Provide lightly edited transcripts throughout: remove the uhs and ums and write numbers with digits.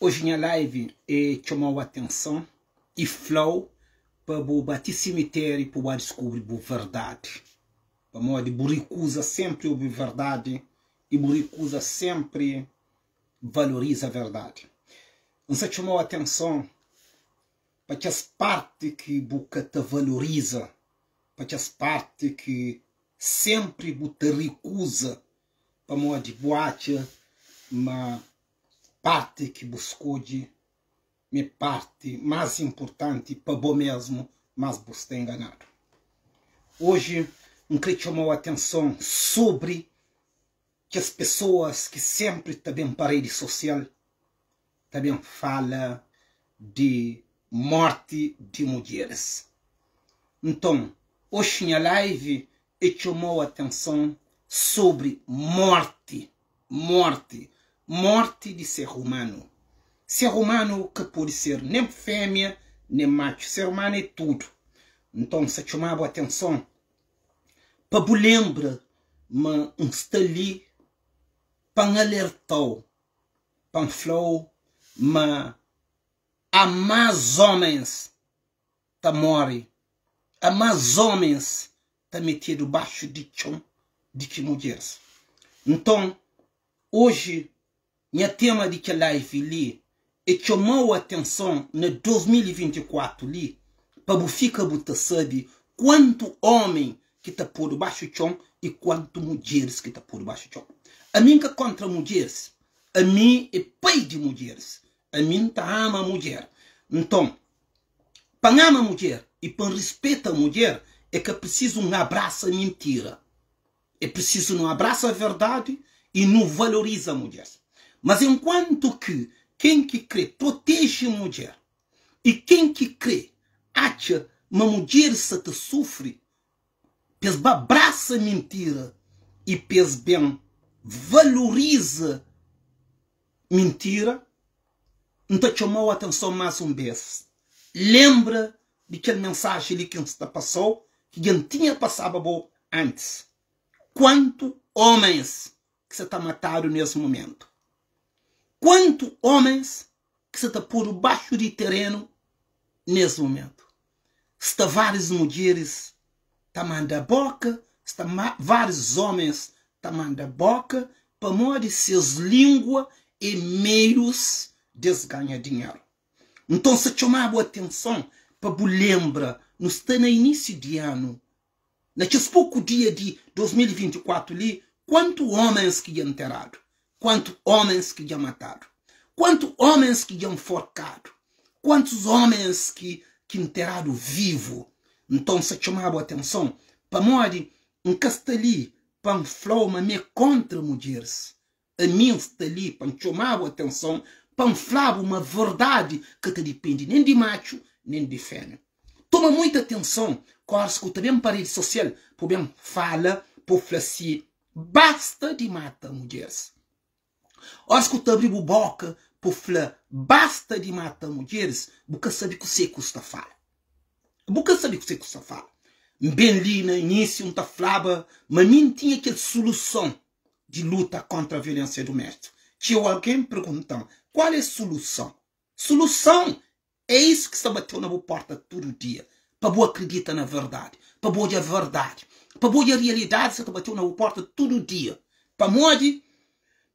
Oji nha live é txomau atenson i flau pa bu ba ti simitéri pa bu ba diskubri bu verdadi. Pamodi bu rikuza senpri obi verdadi i bu rikuza senpri valoriza verdadi. N sa txomau atenson pa kes parti ki bu ka ta valoriza, pa kes parti ki senpri bu ta rikuza pamodi bu atxa ma parti ki bu skodje ma é parti más inpurtanti pa bo mésmu, mas bu sta inganadu. Oji N krê txoma-u atenson sobri kes pesoas ki sénpri ta ben pa redi sosial ta ben fala di mórti di mudjeris. Nton, oxi nha live é txoma-u atenson sobri mórti Morti, morti di ser humanu. Ser humanu ka pode ser nen femia nen matxu, ser humanu é tudu. Nton, N sta txoma-bu atenson pa bu lenbra ma N sta li pa N alerta-u, pa N fla-u ma há más homens ta móre, há más homens ta metedu baxu di txon di ki mudjeris. Nton, oji nha tema di kel live li é txomau atenson na 2024 li pa bu fika bu ta sabi kuantu omen ki ta podu baxu txon i kuantu mudjeris ki ta podu baxu txon. Ami N ka kontra mudjeris, ami é pai di mudjeris, ami N ta ama mudjer. Nton, Pa N ama mudjer i pa N rispeta mudjer é ka prisizu N abrasa mintira. É prisizu nu abrasa verdadi i nu valoriza mudjer. Mas enkuantu ki ken ki kre proteje mudjer i ken ki kre atxa ma mudjeris sa ta sufri pa es ba brasa mintira i pa es ben valoriza mintira, N ta txoma-u atenson más un bês. Lenbra di kel mensajen li ki N sta pasa-u, ki dja N tinha pasaba bo antis. Kuantu ómens ki sa ta matadu na es momentu? Kuantu ómens ki sa ta podu baxu di terenu na es momentu? Sta várius mudjeris ta manda boka, sta várius homens ta manda boka pamodi ses lingua é meius des ganha dinheru. Nton sa txoma-bu atenson pa bu lenbra nu sta na inísiu di anu, na kes poku dia di 2024 li, kuantu homens ki dja nteradu? Kuantu homens ki dja matadu? Kuantu homens ki dja nforkadu? Kuantus homens ki ki nteradu vivu? Nton, N sta txoma-bu atenson, pamodi N ka sta li pa N fla-u ma mi é kóntra mudjeris. Ami N sta li pa N txoma-bu atenson, pa N fla-bu ma verdadi ka ta dipende nen di matxu nen di fémia. Toma muita atenson ku óras ki bu ta ben pa redi sosial pa bu ben fala, pa bu fla si, Basta di mata mudjeris. Óras ki bu ta abri bu bóka pa bu fla basta di mata mudjeris, bu ka sabe kuzê ki bu sta fala. Bu ka sabe kuzê ki bu sta fala. N ben li na inísiu N ta flaba ma mi N tinha kel suluson di luta kóntra violénsia duméstika. Txeu algen pergunta-m, Kual é suluson? Suluson É isu ki sta bateu na bu porta tudu dia, pa bu akridita na verdadi, pa bu odja verdadi, pa bu odja rialidadi sta ta bateu na bu porta tudu dia. Pamodi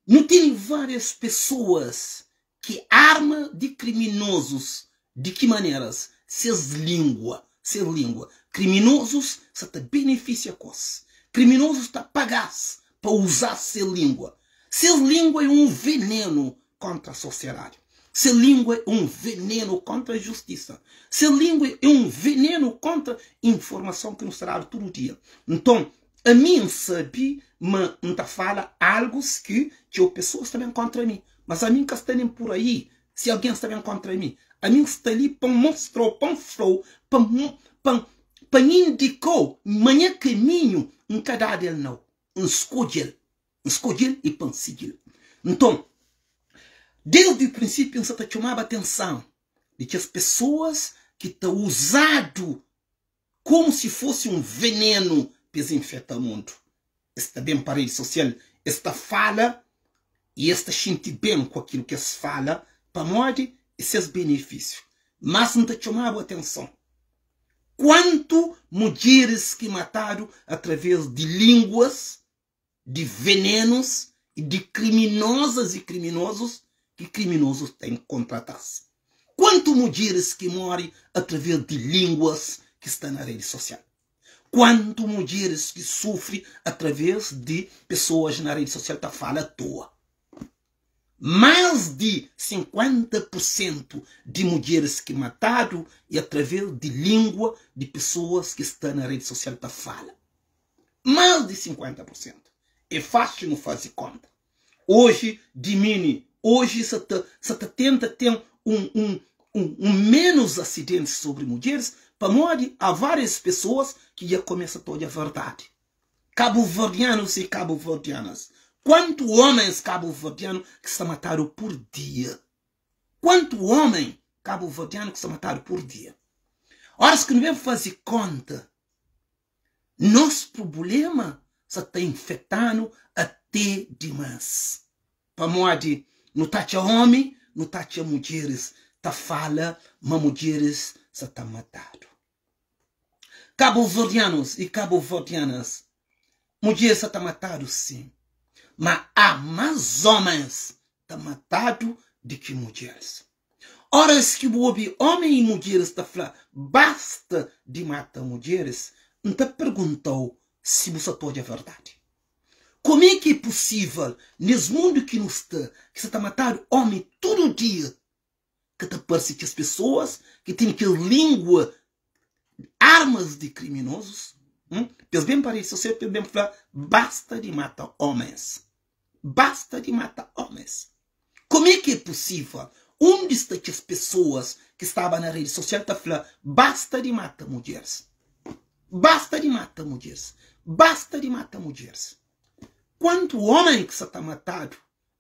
nu tene varias pesoas ki arma di kriminozus, di ki maneras? Ses lingua, ses lingua. Kriminozus sa ta benefisia ku es, kriminozus ta paga-s pa uza-s ses lingua. Ses lingua é un venenu kóntra sosiedadi. Se língua é un venenu kóntra justisa. Se língua é un venenu kóntra informason ki nu sta dadu tudu dia. Nton, ami N sabe ma N ta fala algus ki txeu pesoas ta ben kóntra mi. Mas ami N ka sta nen pur aí si algen sta ben kóntra mi. Ami N sta li pa N mostra-u, pa N fla-u, pa N pa pa N indika-u ma nha kaminhu N ka dadu el nau. N skodje-l. N skodje-l i pa N sigi-l. Nton, désdi prinsípiu N sta ta txomaba atenson di kes pesoas ki ta uzadu kómu si fosi un venenu pa es infeta mundu. Es ta ben pa redi sosial, es ta fala i es ta xinti ben ku akilu ki es fala. Pamodi é ses benefísiu. Mas N ta txoma-bu atenson. Kuantu mudjeris ki matadu através di línguas di venenus i di kriminosas i kriminozus ki kriminozus ten kontratas. Kuantu mudjeris ki mori através di línguas ki sta na redi sosial. Kuantu mudjeris ki sufri através di pesoas na redi sosial ta fala atoa. Más di 50 pur sentu di mudjeris ki matadu é através di língua di pesoas ki sta na redi sosial ta fala. Más di 50%. É fásil nu faze konta. Oji dimini, oji sa ta sa ta tenta ten un un un un menus asidentis sobri mudjeris pamodi há várias pesoas ki dja komesa ta odja verdadi. Kabuverdianus i kabuverdianas, kuantu omens kabuverdianu ki sta matadu pur dia? Kuantu omen kabuverdianu ki sta matadu pur dia? Oras ki nu ben faze konta, Nos prubléma sa ta infeta-nu até dimás. Pamodi nu ta atxa ómi, nu ta atxa mudjeris ta fala ma mudjeris sa ta matadu. Kabuverdianus i kabuverdianas, mudjeris sa ta matadu sin, ma há más ómens ta matadu di ki mudjeris. Óras ki bu obi ómi i mudjeris ta fla basta di mata mudjeris, N ta pergunta-u si bu sa ta odja verdadi. Kumé ki é pusível nes mundu ki nu sta, ki sa ta matadu ómi tudu dia, ka ta parse kes pesoas ki tene kel língua armas di kriminozus, pa es ben pa redi sosial pa es ben fla basta di mata ómis, basta di mata ómis. Kumé ki é pusível? Undi sta kes pesoas ki staba na redi sosial ta fla basta di mata mudjeris, basta di mata mudjeris, basta di mata mudjeris? Kuantu ómi ki sa ta matadu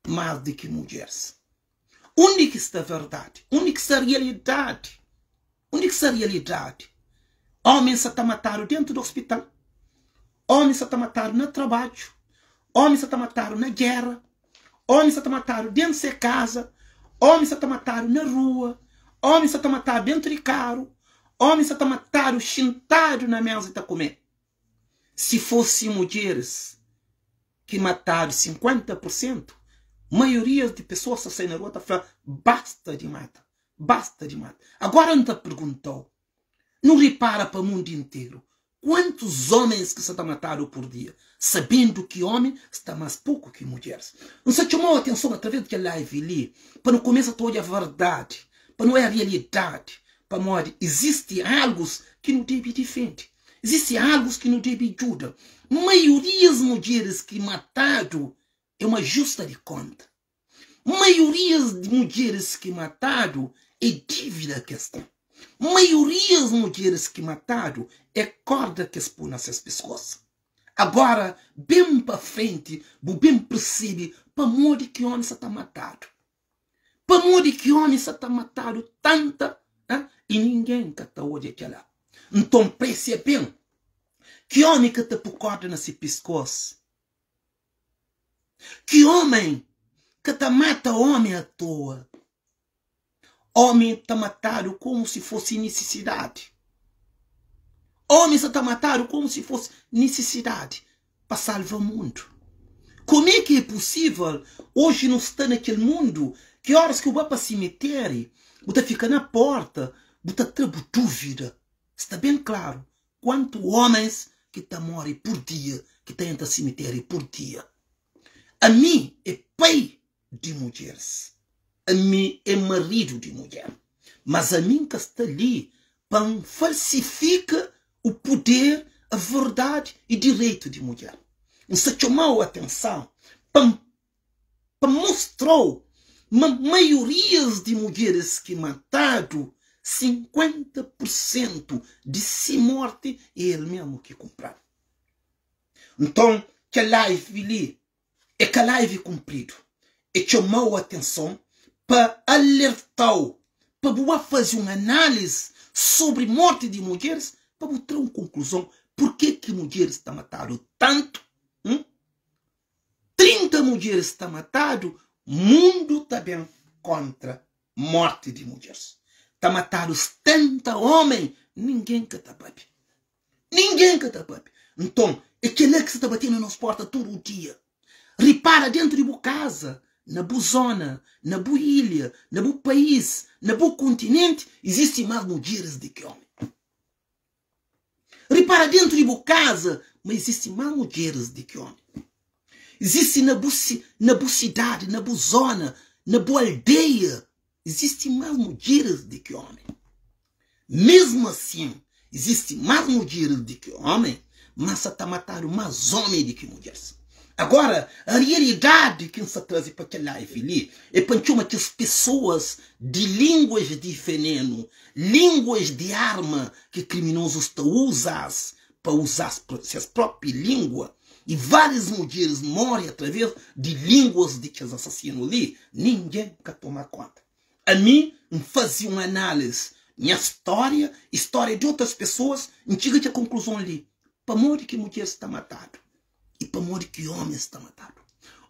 más di ki mudjeris? Undi ki sta verdadi? Undi ki sta realidadi? Undi ki sta realidadi? Ómis sa ta matadu déntu di ospital, ómis sa ta matadu na trabadju, ómis sa ta matadu na géra, ómis sa ta matadu déntu se kaza, ómis sa ta matadu na rua, ómis sa ta matadu déntu di karu, ómis sa ta matadu xintadu na méza ta kume. Si fosi mudjeris ki matadu 50 pur sentu, maiorias di pesoas ta sai na rua ta fla basta di mata, basta di mata. Agora N ta pergunta-u, nu ripara pa mundu interu, kuantus omens ki sa ta matadu pur dia, sabendu ki omi sta mas poku ki mudjeris? N sta txoma-u atenson atraves di kel live li pa nu kumesa ta odja verdadi, pa nu oja realidadi, pamodi izisti algus ki nu debe difende. Izisti algus ki nu debe djuda. Maiorias mudjeris ki matadu é uma justa di konta. Maiorias di mudjeris ki matadu é dívida ki es ten. Maiorias mudjeris ki matadu é korda ki es pui na ses piskos. Agora, ben pa frenti, bu ben persebe pamodi ki omi sa ta matadu. Pamodi ki omi sa ta matadu tanta i ningen ka ta odja kela? Nton presia ben ki omi ka ta pu korda na si piskos, ki omen ka ta mata omi atoa. Omi ta matadu komu si fosi nisisidadi. Omi sa ta matadu komu si fosi nisisidadi pa salva mundu. Kumé ki é pusível oji nu sta na kel mundu ki óras ki bu ba pa simiteri bu ta fika na porta bu ta tra bu dúvida? Sta ben klaru kuantu ómens ki ta móre pur dia ki ta entra simiteri pur dia. Ami é pai di mudjeris. Ami é maridu di mudjer. Mas ami N ka sta li pa N falsifika o puder, a verdadi i direitu di mudjer. N sta txoma-u atenson pa N pa N mostra-u ma maiorias di mudjeris ki matadu, 50 pur sentu di si morti é el mesmu ki kunpra-l. Nton, kel live li É ka live kunpridu. É txoma-u atenson pa alerta-u pa bu ba faze un análise sobri morti di mudjeris pa bu tra un konkluzon purke ki mudjeris ta matadu tantu. Hum? 30 mudjeris ta matadu, mundu ta ben kontra. Morti di mudjeris. Ta matadu 70 omen, ningen ka ta papia. Ningen ka ta papia. Nton, é kel-la ki sa ta bate na nos porta tudu dia. Ripara dentu di bu kaza, na bu zona, na bu ilha, na bu país, na bu kontinenti, izisti más mudjeris di ki omi. Ripara dentu di bu kaza ma izisti más mudjeris di ki omi. Izisti na bu, na bu sidadi, na bu zona, na bu aldeia, izisti más mudjeris di ki omi. Mesmu asin, izisti más mudjeris di ki omi, má sa ta matadu más omi di ki mudjeris. Agora, a realidadi ki N sta traze pa kel live li é pa N txoma kes pesoas di línguas di venenu, línguas di arma ki kriminozus ta uza-s pa uza-s ses propi língua. I várias mudjeris móre através di línguas di kes asasinu li, ningen ka toma konta. Ami N faze un análise nha stória i stória di otas pesoas, N txiga kel konkluzon li, pamodi ki mudjeris ta matadu i pamodi ki ómis ta matadu.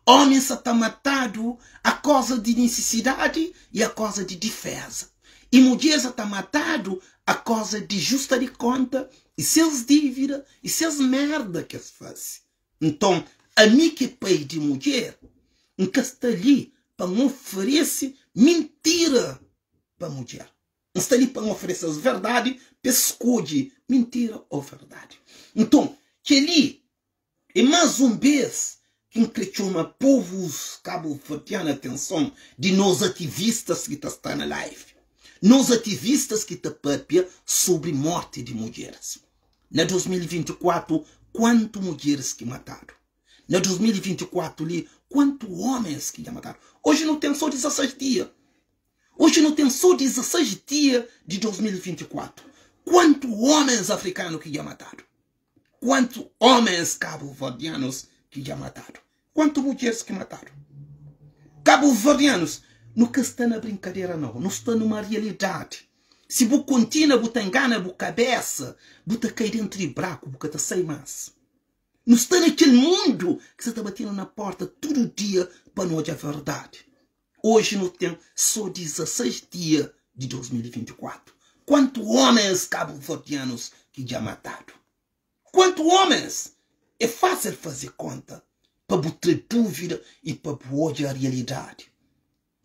Ómis sa ta matadu a koza di nisisidadi i a koza di diféza, i mudjeris sa ta matadu a koza di justa di konta i ses dívida i ses mérda ki es faze. Nton, ami ki é pai di mudjer, N ka sta li pa N oferese mintira pa mudjer. N sta li pa N oferese-s verdadi pa es skodje mintira ô verdadi. Nton, kel-li é más un bês ki N krê txoma povus kabuverdianu atenson di nos ativistas ki ta sta na live, nos ativistas ki ta pâpia sobri mórti di mudjeris. Na 2024, kuantu mudjeris ki matadu? Na 2024 li, kuantu homens ki dja matadu? Oji nu ten so 16 dia. Oji nu ten so 16 dia di 2024. Kuantu homens afrikanu ki dja matadu? Kuantu homens kabuverdianus ki dja matadu? Kuantu mudjeris ki matadu? Kabuverdianus, nu ka sta na brinkadera nau, nu sta numa realidadi. Si bu kontinua bu ta ingana bu kabesa, bu ta kai dentru di braku, bu ka ta sai mas. Nu sta na kel mundu ki sa ta batenu na porta tudu dia pa nu odja verdadi. Oji nu ten so 16 dia di 2024. Kuantu homens kabuverdianus ki dja matadu? Kuantu homens? É fásil faze konta pa bu tra dúvida i pa bu odja realidadi.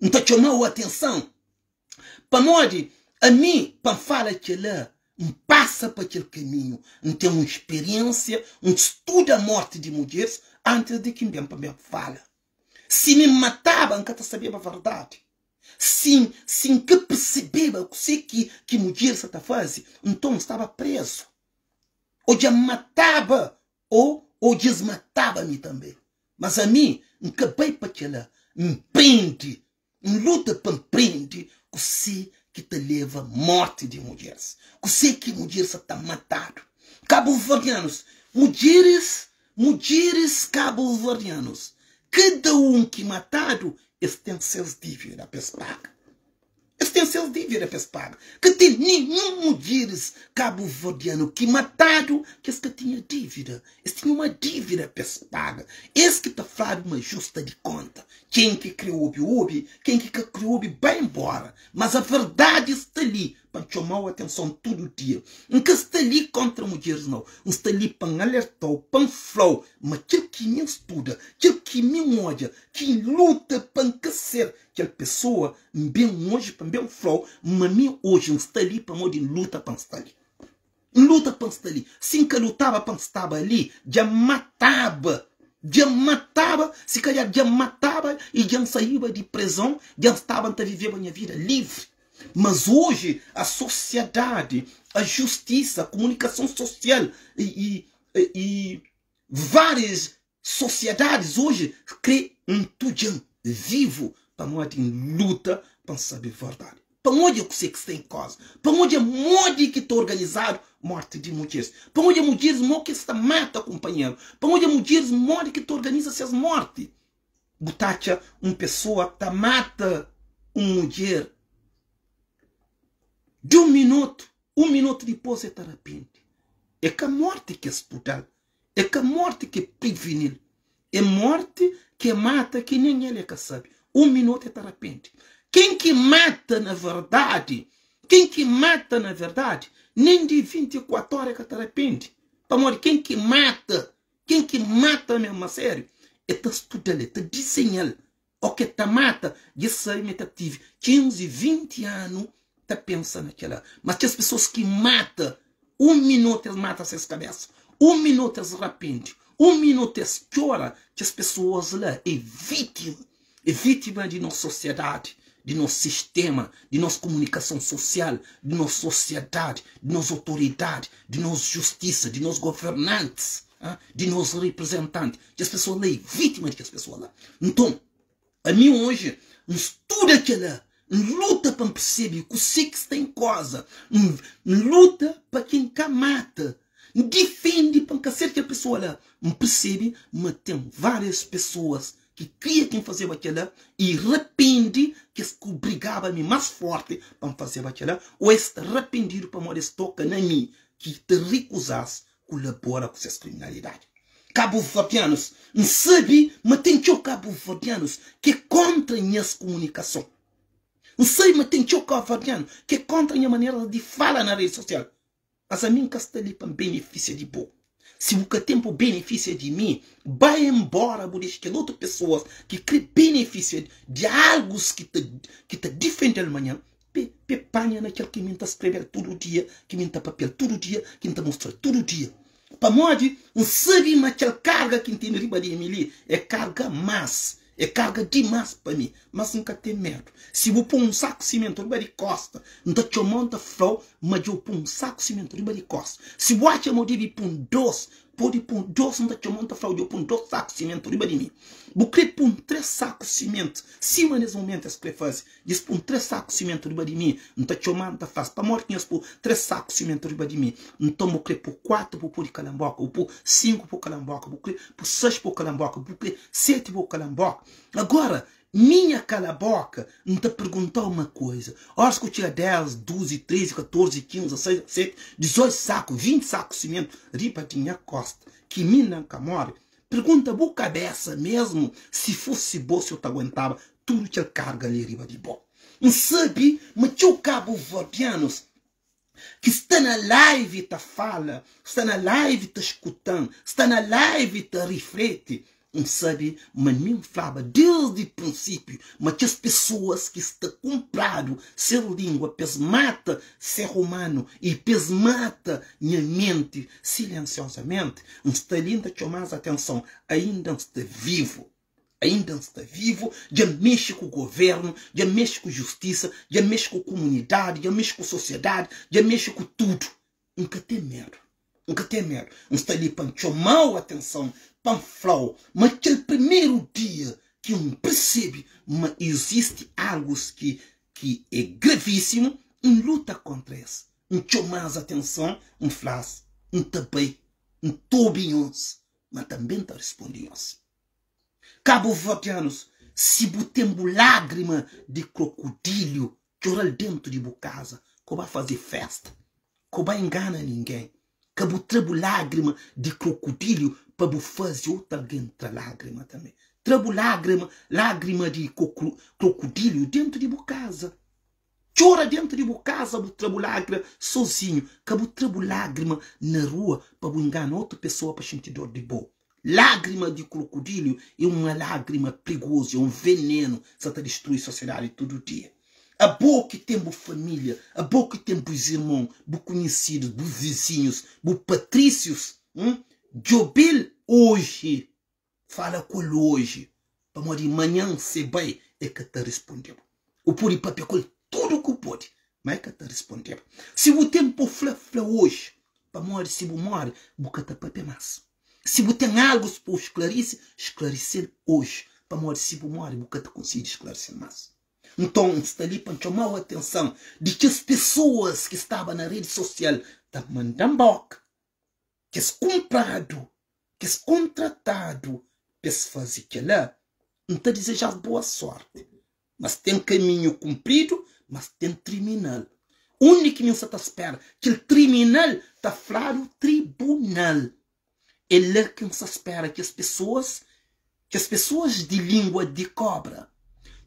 N ta txoma-u atenson Pamodi ami, pa N fala kel-la, N pasa pa kel kaminhu, N ten un spiriénsia, N studa mórti di mudjeris antis di ki N ben pa N ben fala. Si mi N mataba, N ka ta sabeba verdadi. Si si N ka persebeba kuzê ki ki mudjeris sa ta faze, nton N staba prézu. Ô dja N mataba ô ô dja es mataba mi tanbê. Mas ami, N ka bai pa kel-la. N prende N luta pa N prende kusé ki ta leba morti di mudjeris, kusé ki mudjeris sa ta matadu. Kabuverdianus, mudjeris, mudjeris kabuverdianus, kada un ki matadu, es ten ses dívida pa es paga. Es ten ses dívida pa es paga. Ka ten ninhun mudjeris kabuverdianu ki matadu ki es ka tinha dívida. Es tinha uma dívida pa es paga. Es ki ta fladu ma justa di konta. Ken ki kre obi, obi, ken ki ka kre obi, bai nbora. Mas a verdadi sta li pa N txoma-u atenson tudu dia. N ka sta li kontra mudjeris, nau. N sta li pa N alerta-u, pa N fla-u ma kel ki mi N studa, kel ki mi N odja, ki N luta pa N ka ser kel pesoa, N ben oji pa N ben fla-u ma mi oji N sta li pamodi N luta pa N sta li. N luta pa N sta li. Si N ka lutaba pa N staba li, dja N mataba. Dja N mataba, si kalhar dja N mataba i dja N saíba di prezon, dja N staba N ta viveba nha vida livri. Mas oji a sosiadadi, a justisa, a komunikason sosial i, i, i várias Sosiadadis oji kre un tudjan vivu pamodi N luta pa N sabe verdadi. Pa N odja kuse ki sta en koza. Pa N odja modi ki ta organizadu morti di mudjeris. Pa N odja mudjeris mo ki es ta mata kunpanheru. Pa N odja mudjeris modi ki ta organiza ses morti. Bu ta atxa un pesoa ta mata un mudjer di un minotu, un minotu dipôs el ta rapende. É ka morti ki es studa-l. É ka morti ki privini-l, é morti ki e mata ki nen el e ka sabe. Un minutu e ta rapende. Ken ki mata na verdadi, ken ki mata na verdadi, nen di 24 ora e ka ta rapende. Pamodi ken ki mata, ken ki mata mesmu a sériu, e ta studa-l, e ta dizenha-l. O ke ta mata, dja sabe ma e ta tive 15, 20 anu ta pensa na kela. Mas kes pessoas ki mata, un minutu es mata ses kabesa, un minutu es rapende, un minutu es txora, kes pessoas la é vítima. É vítima di nos sosiedadi, di nos sistema, di nos komunikason sosial, di nos sosiedadi, di nos otoridadi, di nos justisa, di nos governantis, di nos reprezentanti. Kes pessoa la é vítima di kes pessoa la. Nton, ami oji N studa kela, N luta pa N persebe kuse ki sta en koza, N luta pa ki N ka mata, N difende pa N ka ser kel pessoa la. N persebe ma ten várias pessoas ki kria ki N fazeba kela i rapende ki es ka obrigaba mi más forti pa N fazeba kela, ô es sta rapendidu pamodi es toka na mi ki ta rikuza-s kulabora ku ses kriminalidadi. Kabuverdianus, N sabe ma ten txeu kabuverdianus ki é kontra nhas kumunikason. N sabe ma ten txeu kabuverdianu ki é kontra nha manera di fala na redi sosial. Mas ami N ka sta li pa N benefisia di bo. Si bu ka ten pa bu benefisia di mi, bai enbora bu dexa kel otu pesoas ki kre benefisia di algus ki ta ki ta difende-l manhan pe pe panha na kel ki mi N ta skrebe-l tudu dia, ki mi N ta papia-l tudu dia, ki N ta mostra-l tudu dia. Pamodi N sabe ma kel karga ki N tene riba di mi li é karga más, é karga dimás pa mi. Mas N ka ten medu. Si bu pô un saku simentu riba di kósta, N ta txoma-u, N ta fla-u ma dja bu pô un saku simentu riba di kósta. Si bu atxa ma bu debe pô un dôs, pode pô un dôs, N ta txoma-u, N ta fla-u dja bu pô un dôs saku simentu riba di mi. Bu krê pô un três saku simentu, sima nes momentu es krê faze, Nhos pun 3 saku simentu riba di mi, N ta txoma, N ta fla-s, Pamodi ki nhos pu 3 saku simentu riba di mi? Nton bu kre pu 4 bu pudi kalanboka, bu pu 5 pu kalanboka, bu kre pu 6 pu kalanboka, bu kre 7 pu kalanboka. Agora, minha kalaboka, N ta perguntau uma koisa, Oras ku txiga 10, 12, 13, 14, 15, 16, 17, 18 saku, 20 saku simentu riba di nha kosta, ki mi na N ka more, Pergunta bu kabesa mesmu, si fosi bo si bu ta aguentaba tudu kel karga li riba di bo. N sabi ma txeu kabuverdianus ki sta na live ta fala, sta na live ta skutan, sta na live ta rifleti, N sabi ma mi N flaba desdi prinsipiu ma kes pesoas ki sta kunpradu ser lingua pes mata ser umanu i pes mata nha menti silensiozamenti, N sta li N ta txoma-s atenson, ainda N sta vivu. Ainda N sta vivu, dja N mexe ku governu, dja N mexe ku justisa, dja N mexe ku kumunidadi, dja N mexe ku sosiedadi, dja N mexe ku tudu. N ka ten medu, N ka ten medu. N sta li pa N txoma-u atenson, pa N fla-u ma kel primeru dia ki N persebe ma izisti algus ki ki é gravísimu, N luta kóntra es. N txoma-s atenson, N fla-s, N ta bai, N ta obi nhos, ma tanbê N ta responde nhos. Kabuverdianus, si bu ten bu lágrima di krokudilhu, txora-l dentu di bu kaza, ko ba faze festa, ko ba ingana ningen. Ka bu tra bu lágrima di krokudilhu pa bu faze otu algen tra lágrima tanbê. Tra bu lágrima, lágrima di krokudilhu dentu di bu kaza. Txora dentu di bu kaza bu tra bu lágrima sozinhu, ka bu tra bu lágrima na rua pa bu ingana otu pesoa pa xinti dor di bo. Lágrima di krokudilhu é uma lágrima prigozu, é un venenu sa ta distrui sosiedadi tudu dia. Abo ki ten bu família, abo ki ten bus irmon, bu kunhisidus, bu vizinhus, bu patrísius, djobe-l oji. Fala ku el oji, pamodi manhan se bai e ka ta risponde-bu. Bu pode papia ku el tudu ku pode, ma e ka ta risponde-bu. Si bu ten pa fla, fla oji, pamodi si bu more, bu ka ta papia mas. Si bu ten algu pa sklarise, sklarise-l oji, pamodi si bu more, bu ka ta konsigi sklarise-l mas. Nton, N sta li pa N txoma-u atenson di kes pesoas ki staba na redi sosial ta manda-m boka. Kes kunpradu, kes kontratadu pa es faze kel-la, N ta dizeja-s boa sórti. Mas ten kaminhu kunpridu, mas ten triminal. Undi ki mi N sa ta spera? Kel triminal ta fladu tribunal. É la ki N sa spera kes pesoas, kes pesoas di língua di kóbra.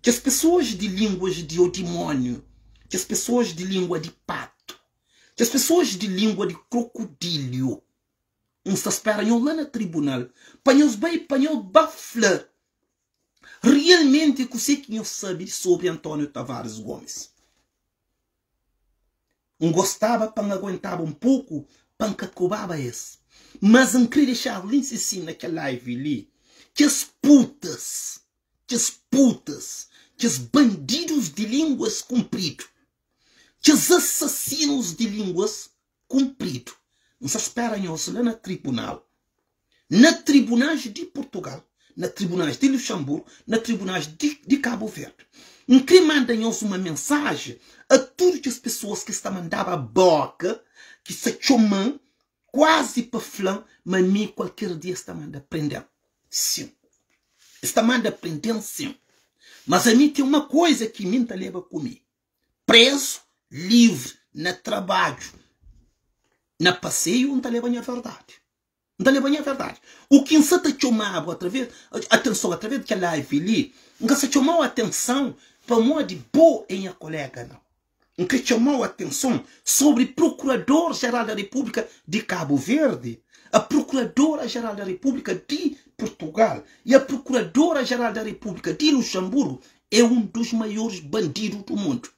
Kes pesoas di línguas di o dimóniu, kes pesoas di língua di patu, kes pesoas di língua di krokudilhu, N sta spera nhos la na tribunal pa nhos bai pa nhos ba fla realmenti kuse ki nhos sabe sobri António Tavares Gomes. N gostaba pa N aguentaba un poku pa N ka kobaba es. Mas N kre dexaba li nsisin na kel live li kes putas, kes putas, kes bandidus di linguas kunpridu, kes asasinus di linguas kunpridu. N sa spera nhos la na tribunal. Na tribunais di Portugal, na tribunais di Luxemburgo, na tribunais di, di Cabo Verde. N kre manda nhos uma mensaji a tudu kes pesoas ki sta mandaba boka, ki sta txoman kuazi pa flan ma mi kualker dia sta manda prenden. Sin. Es ta manda prenden sin. Mas ami ten uma koiza ki mi N ta leba ku mi. Prezu, livri, na trabadju, na paseiu, N ta leba nha verdadi. N ta leba nha verdadi. U ki N sa ta txoma-bu atraves, atenson, atraves di kel live li, N ka sa txoma-u atenson pamodi bo é nha kolega, nau. N kre txoma-u atenson sobri Prokurador-Jeral da Repúblika di Kabu Verdi, a Prokuradora-Jeral da Repúblika di Purtugal i a Prokuradora-Jeral da Repúblika di Luxemburgu é un dos maiores bandidu do mundu.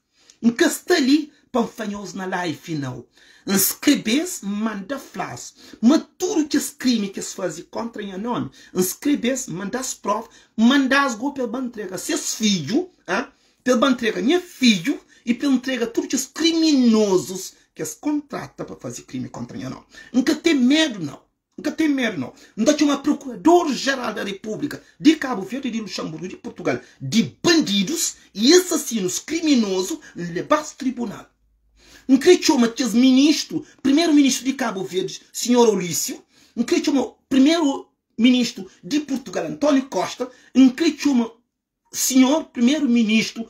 N ka sta li pa N fla nhos na live nau. N skrebe-s, N manda fla-s ma tudu kes krimi ki es faze kontra nha nomi, N skrebe-s, N manda-s prova, N manda-s go pa es ba ntrega ses fidju, ha, pa es ba ntrega nha fidju i pa es ntrega tudu kes kriminozus ki es kontrata pa faze krimi kontra nha nomi. N ka ten medu nau. N ka ten medu nau. N ta txoma Prokurador-Jeral da Repúblika di Kabu Verdi, di Luxanburgu, di Purtugal di bandidus i asasinus kriminozu, N leba-s tribunal. N kre txoma kes ministru, Primeru-Ministru di Kabu Verdi, Sinhor Olísio, N kre txoma Primeru-Ministru di Purtugal, António Costa, N kre txoma Sinhor Primeru-Ministru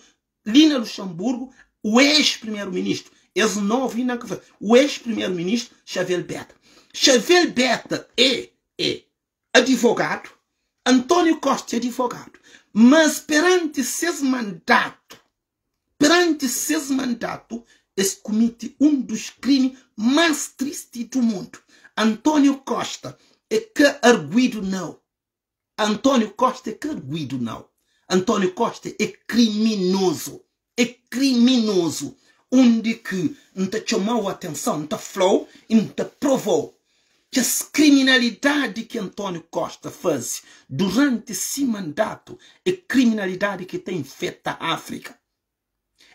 li na Luxanburgu, o ex-primeru-ministru, es novu inda ka fla, o ex-primeru-ministru Xavier Beta. Xavier Beta é é advogadu, António Costa é advogadu, mas perante ses mandatu, perante ses mandatu, es kumite un dos krimi mas tristi do mundu. António Costa é ka arguidu nau. António Costa é ka arguidu nau. António Costa é kriminozu. É kriminozu. Undi ki N ta txoma-u atenson, N ta fla-u i N ta prova-u kes kriminalidadi ki António Costa faze duranti si mandatu é kriminalidadi ki ta infeta Áfrika.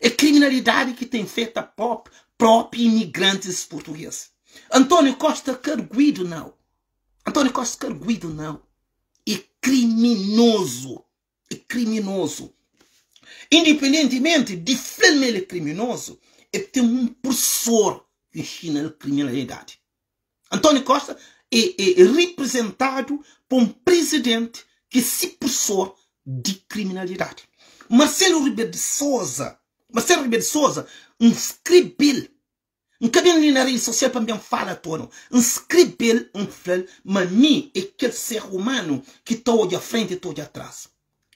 É kriminalidadi ki ta infeta propi imigrantis purtugês. António Costa ka arguidu nau. António Costa ka arguidu nau. É kriminozu. É kriminozu. Independentimenti di fla-l ma el é kriminozu, el ten un pursor ki nxina-l kriminalidadi. António Costa é, é representadu pa un presidenti ki é si pursor di kriminalidadi. Marcelo Rebelo de Sousa, Marcelo Rebelo de Sousa, N skrebe-l, N ka ben li na redi sosial pa N ben fala atoa nau. N skrebe-l, N fla-l ma mi é kel ser umanu ki ta odja frenti i ta odja tras.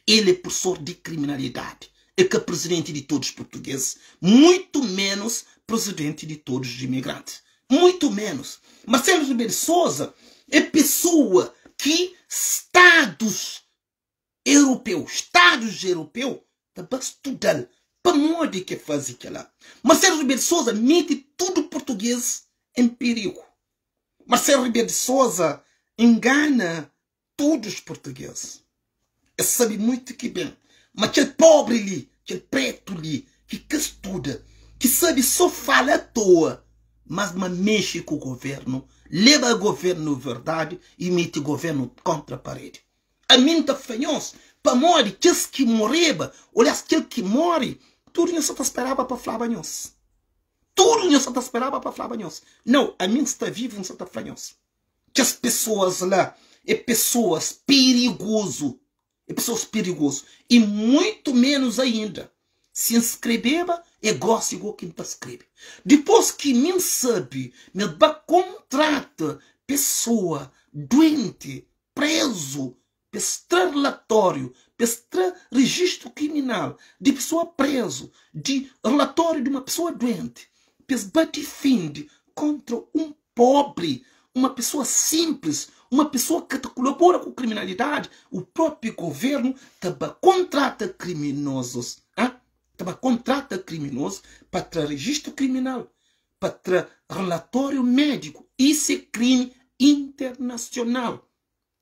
El é pursor di kriminalidadi, é ka presidenti di todos portugueses, muito menos presidenti di todos imigrantes, muito menos. Marcelo Rebelo de Sousa é pessoa ki stadus europeu, stadus europeu ta ba studa-l pamodi ki el faze kela. Marcelo Rebelo de Sousa mete tudo portugueses em perigo. Marcelo Rebelo de Sousa engana Tudu os português es sabe muito ki ben ma kel pobre li, kel preto li ki ka studa, ki sabe so fala a toa, mas ma mexe ku governo, leba governo verdade e mete governo kontra parede. Ami nta fla nhos pamodi kes ki moreba, olias kel ki more, tudu nhos sa ta speraba pa flaba nhos. Tudu nhos sa ta speraba pa flaba nhos. Nau, ami nsta vivu nsa ta fla nhos. Kes pesoas la é pesoas perigozu, é pesoas perigozu i muitu menus ainda si N skrebeba é gosi go ki N ta skrebe. Dipôs ki mi N sabe ma el ba kontrata pesoa duenti, prezu. pa es tra relatóriu, pa es tra rejistu kriminal di pesoa prezu, di relatóriu di uma pesoa duenti, pa es ba difende kontra un pobri, uma pesoa sinplis, uma pesoa ki ka ta kolabora ku kriminalidadi, u propi governu ta ba kontrata kriminozus, ta ba kontrata kriminozus pa tra rejistu kriminal. pa tra relatório médico. Isso é crime internacional.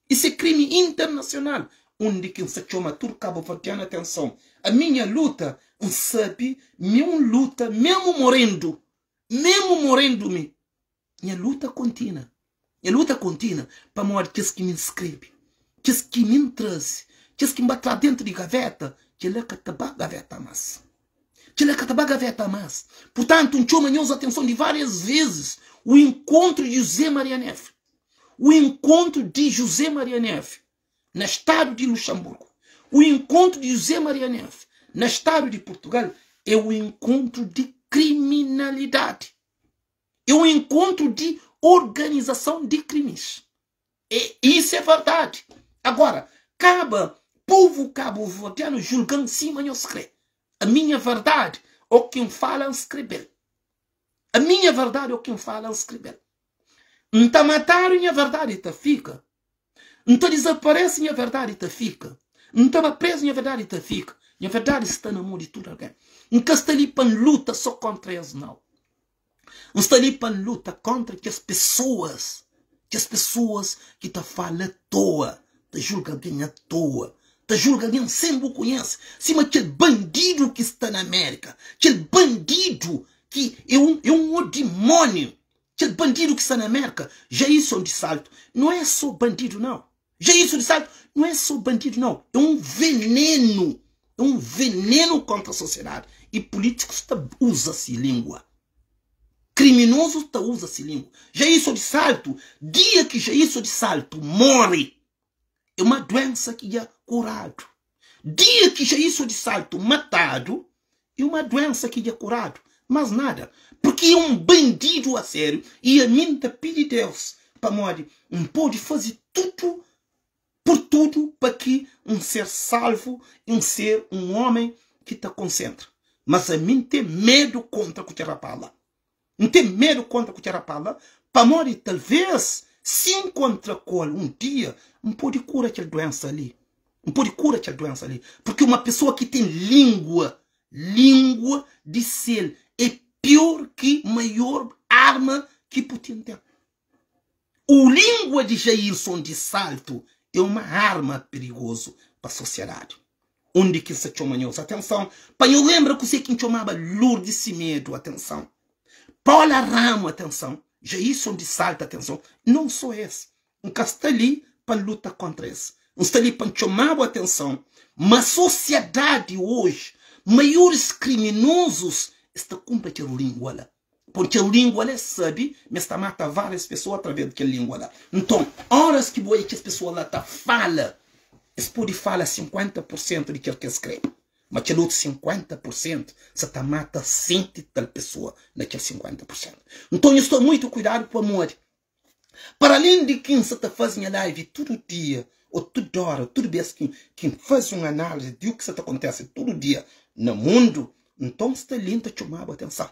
Isso é crime internacional. Undi ki N sa txoma tudu kabuverdianu atenson. A minha luta, N sabe mi un luta memu morendu, memu morendu mi. Nha luta kontina. Nha luta kontina pamodi kes ki mi N skrebe, kes ki mi N traze, kes ki N ba tra dentu di gaveta, kel-la ka ta ba gaveta más. Kel-la ka ta ba gaveta más. Purtantu, N txoma nhos atenson di várias vezis o enkontru di José Maria Nefi, o enkontru di José Maria Nefi na stadu di Luxanburgu, o enkontru di José Maria Nefi na stadu di Purtugal é o enkontru di kriminalidadi. É um encontro de organização de crimes. E isso é verdade. Agora, caba povo cabo-verdiano julgam sima nhos crê. A minha verdade, o quem fala escrever. A minha verdade, o quem fala escrever. N ta matadu nha verdade ta fika. N ta dizaparese nha verdade ta fika. N ta ba prezu nha verdade ta fika. Nha verdade sta na mo di tudu algen. N ka sta li pa N luta so kontra es nau. N sta li pa N luta kontra kes pesoas, kes pesoas ki ta fala atoa, ta julga algen atoa, ta julga algen sen bu konhese, sima kel bandidu ki sta na Amérika, kel bandidu ki é un é un dimóniu. Kel bandidu ki sta na Merka, Jailson di Salto, não é só bandidu não. Jailson di Salto não é só bandidu não. É um veneno. É um veneno contra a sociedade. E políticos ta usa se língua. Criminosos ta usa se língua. Jailson di Salto, dia que Jailson di Salto morre, é uma doença que é curado. Dia ki Jailson di Salto matadu é uma doença ki dja kuradu, mas nada, porque é um bandidu a sério e ami N ta pidi Deus pamodi N podi fazi tudu por tudu pa ki N ser salvu e N ser um homem ki ta konsentra, mas ami N ten medu kontra ku kel rapaz la. N ten medu kontra ku kel rapaz la, pamodi talvês si N kontra ku el un dia, N pode kura kel duénsa li. N pode kura kel duénsa li. Purki uma pesoa ki ten língua, língua di sel é pior ki maior arma ki Putin ten. O língua di Jailson di Salto é uma arma perigoso pa sosiedadi. Undi ki N sa txoma nhos atenson pa nho lenbra kuzê ki N txomaba Lourdes Semedo atenson, Paula Ramo atenson, Jailson di Salto atenson. Non só es. N ka sta li pa N luta kontra es. N sta li pa N txoma-bu atenson ma sosiedadi oji, maioris kriminozus es ta kunpra kel língua la. Pon kel lingua la es sabe ma es ta mata varias pessoa através di kel lingua la. Nton, oras ki bu oia kes pessoa la ta fala, es pode fala 50 por sentu di kel ki es kre, ma kel otu 50 por sentu sa ta mata senti tal pessoa na kel 50 por sentu. Nton, nhos toma muitu kuidadu pamodi Para alén di ki N sa ta faze nha live tudu dia ô tudu óra, tudu bês ki ki N faze un análizi di u ki sa ta kontese tudu dia na mundu, nton N sta li N ta txoma-bu atenson.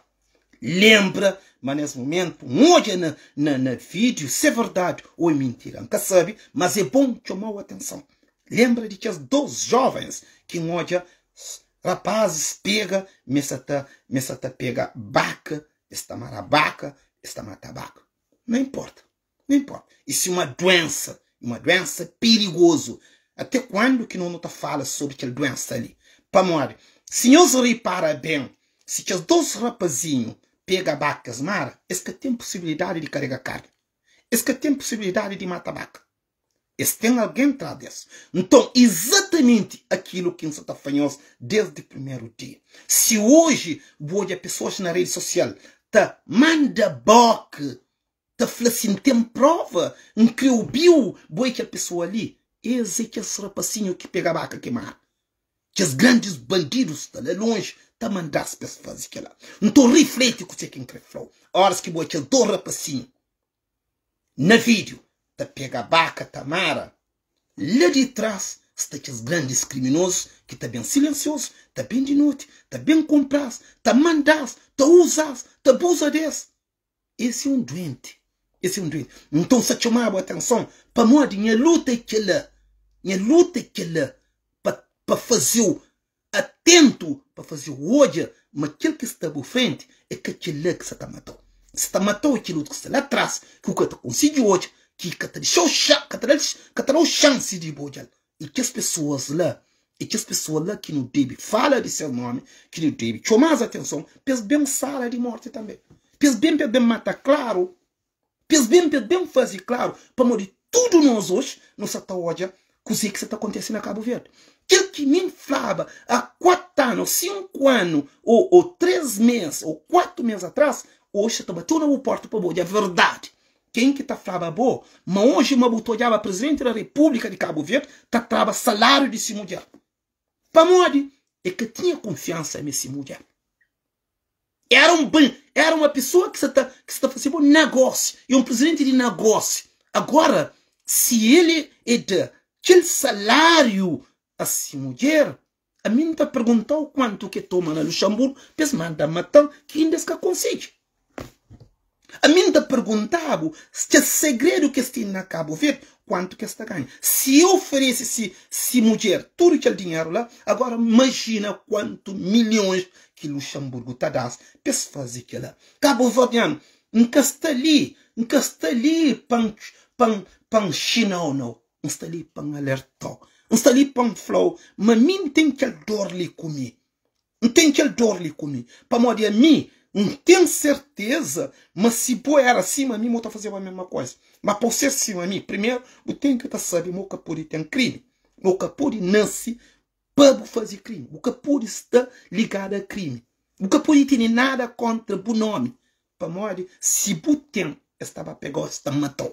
Lenbra ma nes mumentu N odja na na na vídiu si é verdadi ô é mintira, N ka sabe, mas é bon txoma-u atenson. Lenbra di kes dôs jóvens ki N odja rapazis pega ma es sa ta ma es sa ta pega baka, es ta mara baka, es ta mata baka. Não importa, não importa. Isso é uma doença, uma doença perigoso. Até quando que não ta fala sobre aquela doença ali? Pamodi, se nhos repara bem, se kes dos rapazinho pega vacas mara, es ka tem possibilidade de carrega carne. Es ka tem possibilidade de mata vaca. Es ten algen tras di es. Nton, izatamenti akilu ki N sa ta fla nhos desdi primeru dia. Si oji bu odja pesoas na redi sosial ta manda bok, ta fla si N ten prova, N kre obi-u, bo é kel pesoa li. Es é kes rapasinhu ki pega baka ki mara. Kes grandis bandidus sta la lonji ta manda-s pa es faze kel-la. Nton, rifleti kuzê ki N kre fla-u. Óras ki bu odja kes dos rapasinhu na vídiu ta pega baka ta mara. La di tras sta kes grandis kriminozus ki ta ben silensiozu, ta ben di noti, ta ben kunpra-s, ta manda-s, ta uza-s, ta abuza di es. Es é un duenti. Es é un duenti. Nton, sa txoma-bu atenson pamodi nha luta é kel-la. Nha luta é kel-la pa, pa faze-u atentu, pa faze-u odja ma kel ki sta bu frenti é ka kel-la ki sa ta mata-u. Sa ta mata-u é kel otu ki sta la tras, ki bu ka ta konsigi odja, ki ka ta dexa-u, ka ta da-l, ka ta da-u xansi di bu odja-l. I kes pesoas la, é kes pesoa la ki nu debe fala di ses nomi, ki nu debe txoma-s atenson, pa es ben sala di morti tanbe. Pa es ben, pa es ben mata klaru, pa es ben, pa es ben faze klaru, pamodi tudu nos oji nu sa ta odja kuzê ki sa ta kontese na Kabu Verdi. Kel ki mi N flaba a kuatu anu, sinku anu, ô três mês, ô kuatu mês atras, oji sa ta bateu na bu porta pa bu odja verdadi. Ken ki ta flaba bo ma oji ma bu ta odjaba Presidenti da Repúblika di Kabu Verdi ta traba saláriu di si mudjer? Pamodi e ka tinha kunfiansa me si mudjer. Era un ben, era uma pessoa ki sa ta ki sa ta fazeba un nagósiu, e un presidenti di nagósiu. Agora, si ele e da kel saláriu a si mudjer, ami N ta perguntau kuantu ke toma na Luxemburgo pa es manda mata-m ki inda es ka konsigi. Ami N ta pergunta-bu kel segredu ki es ten na Kabu Verdi, kuantu ki es ta ganha. Si e oferese si si mudjer tudu kel dinheru la, agora imajina kuantu milhons ki Luxemburgo ta da-s pa es faze kela. Kabuverdianu, N ka sta li, N ka sta li pa N pa N pa N nxina-u nau. N sta li pa N alerta-u. N sta li pa N fla-u ma mi N ten kel dor li ku mi. N ten kel dor li ku mi. Pamodi ami N ten serteza ma si bo éra sima mi, bo ta fazeba mésma kuza. Má pa bu ser sima mi, primeru bu ten ki ta sabe ma bu ka pode ten krimi. Ma bu ka pode nase pa bu faze krimi. Bu ka pode sta ligadu a krimi. Bu ka pode tene nada kóntra bu nómi. Pamodi si bu ten, es ta ba pega-u, es ta mata-u.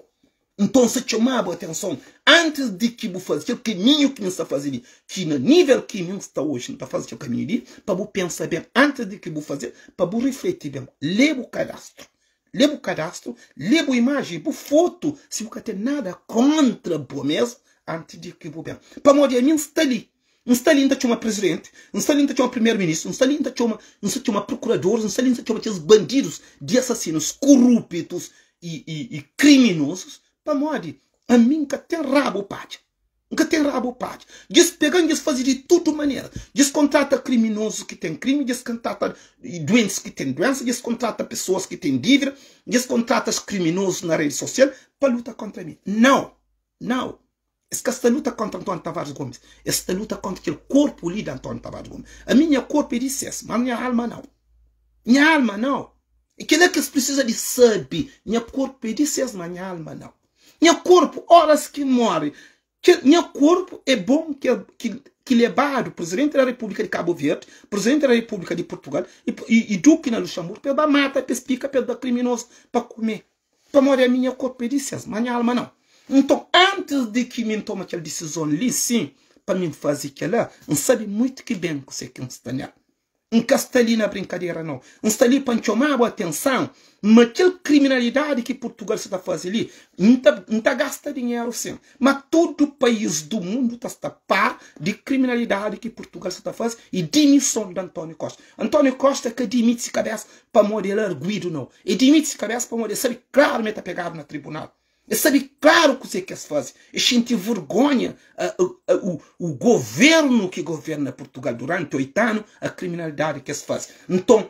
Nton, N sta txoma-bu atenson antis di ki bu faze kel kaminhu ki mi sta faze li, ki na nivel ki mi sta oji, N ta faze kel kaminhu li, pa bu pensa ben antis di ki bu faze-l, pa bu rifleti ben. Lé bu kadastru. Lé bu kadastru, lé bu imajen, bu fotu, si bu ka ten nada kóntra bo mésmu antis di ki bu ben. Pamodi ami N sta li. N sta li N ta txoma prizidenti, N sta li N ta txoma primeru ministru, N sta li N ta txoma, N sta txoma prokuradoris, N sta li N sta txoma kes bandidus di asasinus korupitus i, i, i kriminozus, pamodi ami N ka ten rabu padja. N ka ten rabu padja. Dja-s pega-m, dja-s faze di tudu manera. Dja-s kontrata kriminozus ki ten krimi, dja-s kontrata duentis ki ten duensa, dja-s kontrata pesoas ki ten dívida, dja-s kontrata kriminozus na redi sosial pa luta kontra mi. Nau! Nau! Es ka sta luta kontra António Tavares Gomes, es sta luta kontra kel korpu li di António Tavares Gomes. Ami nha korpu é di ses, mas nha alma nau. Nha alma nau. É kela ki es prisiza di sabe, nha korpu é di ses, mas nha alma nau. Nha korpu, oras ki more, kel nha korpu é bon ki ki ki lebadu Presidenti da Repúblika di Kabu Verdi, Presidenti da Repúblika di Purtugal i i Duki na Luxemburgu pa es ba mata, pa es pika, pa es da kriminozu pa kume. Pamodi ami nha korpu é di ses, má nha alma nau. Nton, antis di ki mi N toma kel disizon li, sin, pa mi N faze kel-la, N sabe mutu ki ben kuzê ki N sta nel. N ka sta li na brinkadera, nau. N sta li pa N txoma-bu atenson ma kel kriminalidadi ki Purtugal sta ta faze li, N ta, N ta gasta dinheru, sin, ma tudu país du mundu ta sta par di kriminalidadi ki Purtugal sta ta faze i dimison di António Costa. António Costa ka dimiti si kabésa pamodi el arguidu, nau. E dimiti si kabésa pamodi el sabe klaru ma el ta pegadu na tribunal. El sabe klaru kuzê ki es faze. El xinti vergonha o governu ki governa Purtugal duranti 8 anu, a kriminalidadi ki es faze. Nton,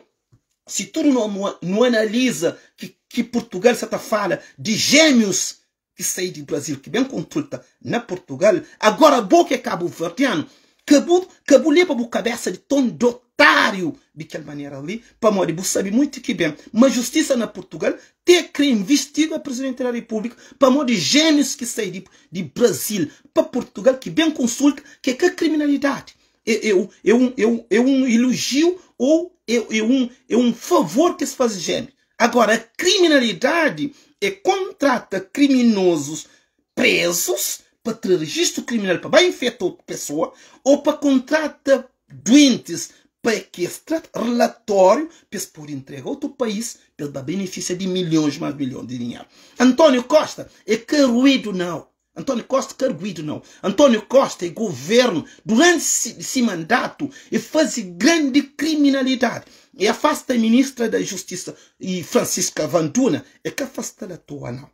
si tudu no nu analiza ki ki Purtugal sa ta fala di jémius ki sai di Brazil ki ben konsulta na Purtugal, agora bo ki é kabuverdianu, ka bu ka bu leba bu kabesa di ton d'otáriu di kel manera li, pamodi bu sabe muitu ki ben ma justisa na Purtugal te kre investiga Presidenti da Repúblika pamodi jémius ki sai di di Brazil pa Purtugal ki ben konsulta ki é ka kriminalidadi, é é é un é un é un ilujiu ou é é un é un favor ki es faze jémius. Agora, kriminalidadi é kontrata kriminozus prezus pa tra rejistu kriminal pa ba infeta otu pesoa ou pa kontrata duentis pa ki es tra relatóriu pa es pode intrega otu país pa es ba benefisia di milhons mas milhons di dinheru. António Costa é ka ruidu nau. António Costa ka arguidu nau. António Costa é governo durante si, si mandato e faze grande criminalidade. E afasta a ministra da Justiça e Francisca Van-Duna e ka afasta-l à toa nau.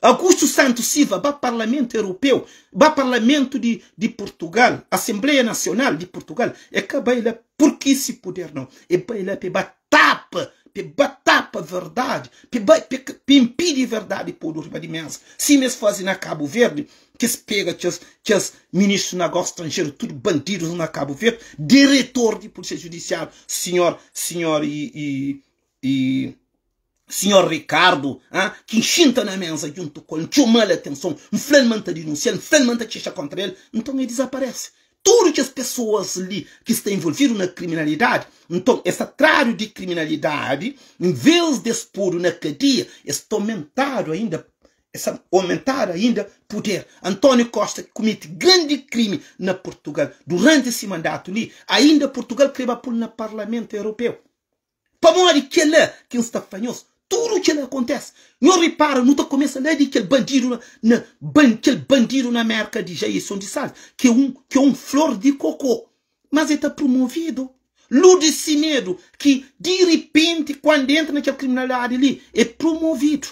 Augusto Santos Silva ba Parlamento Europeu, ba Parlamento di, di Portugal, Assembleia Nacional di Portugal, e ka bai la porque si poder nau. E bai la pe ba tapa, pe ba tapa verdade, pe bai pe, pe impidi verdade podu riba di mesa. Sima es faze na Cabo Verde, ki es pega kes, kes ministro na negócio estrangeiro, tudo bandidos na Cabo Verde, diretor di Polícia Judiciário, senhor, senhor e, e, e Senhor Ricardo, ah, ki xinta na mesa djuntu ku el, N txoma-l atenson, N fla-l ma N ta dinunsia-l, N fla-l ma N ta txexa kontra el, nton el dizaparese. Tudu kes pesoas li ki sta involvidu na kriminalidadi, nton es ta tradu di kriminalidadi, nvês di es podu na kadia, es ta omentadu ainda, es ta omentadu ainda puder. António Costa ki kumete grandi krimi na Purtugal duranti si mandatu li, ainda Purtugal kreba pô-l na Parlamentu Europeu. Pamodi kel-la ki N sta fla nhos, tudu kel-la kontese. Nhos ripara, nu ta kumesa la di kel bandidu na, na, ban, kel bandidu na Mérka di Jailson di Salles, ki é un, ki é un flor di kokô, mas el ta promovidu. Lourdes Simedo, ki di ripenti, kuandu entra na kel kriminalidadi li, é promovidu.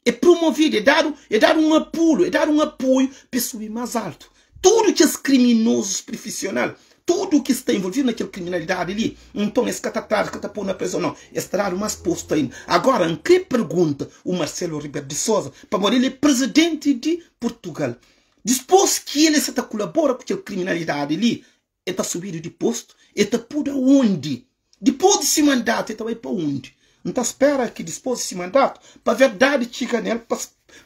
É promovidu, é dadu, é dadu un apulu, é dadu un apoiu pa es subi más altu. Tudu kes kriminozus prifisional, tudu ki sta involvidu na kel kriminalidadi li, nton es ka ta tradu, es ka ta podu na prezon, nau, es ta dadu más postu ainda. Agora, N kre pergunta o Marcelo Rebelo de Sousa, pamodi el é prezidenti di Purtugal, dispôs ki el sa ta kulabora ku kel kriminalidadi li, El ta subidu di postu, el ta pudu aondi? Dipôs di si mandatu, el ta bai pa undi? N ta spera ki dipôs di si mandatu, pa verdadi txiga nel, pa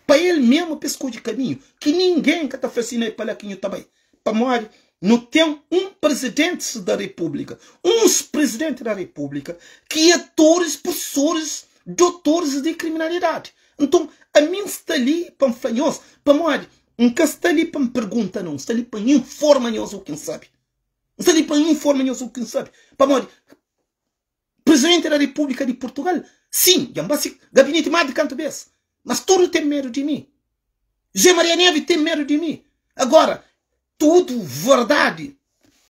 pa el mésmu pa el skodje kaminhu, ki ningen ka ta fla si na é pa la ki nhu ta bai. Pamodi nu ten un Prezidentis da Repúblika, uns Prezidenti da Repúblika ki é toris, pursoris, dotoris di kriminalidadi. Nton, ami N sta li pa N fla nhos, pamodi N ka sta li pa N pergunta nau, N sta li pa N informa nhos u ki N sabe. N sta li pa N informa nhos u ki N sabe. Pamodi Presidenti da Repúblika di Purtugal, sin, dja N ba si gabineti más di kantu bes, mas tudu ten medu di mi. José Maria Neves ten medu di mi. Agora, tudu verdadi.